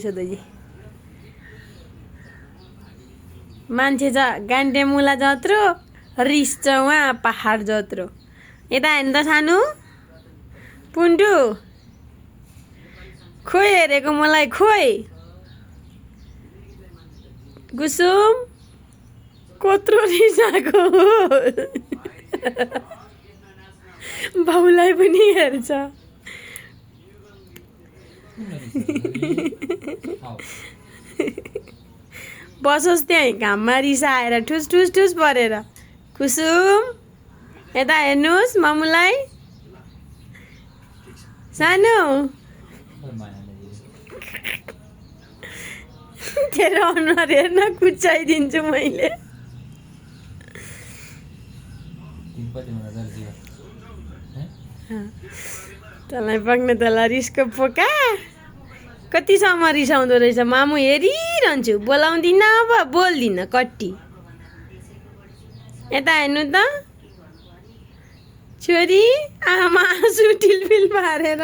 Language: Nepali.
यशोदाजी मान्छे छ गान्डे मुला जत्रो रिस छ उहाँ पहाड जत्रो यता हेर्नु त सानो पुन्टु खोइ हेरेको मलाई खोइ कुसुम कत्रो रिसाएको हो बाउलाई पनि हेर्छ बसोस् त्यहीँ घाममा रिसाएर ठुस ठुस ठुस परेर कुसुम यता हेर्नुहोस् मामुलाई सानो तेरो अनुहार हेर्न कुचाइदिन्छु मैले तँलाई पक्ने तँलाई रिसको पोका कतिसम्म रिसाउँदो रहेछ मामु हेरिरहन्छु बोलाउँदिनँ अब बोल्दिनँ कट्टी यता हेर्नु त छोरी आमा आँसु टिलपिल पारेर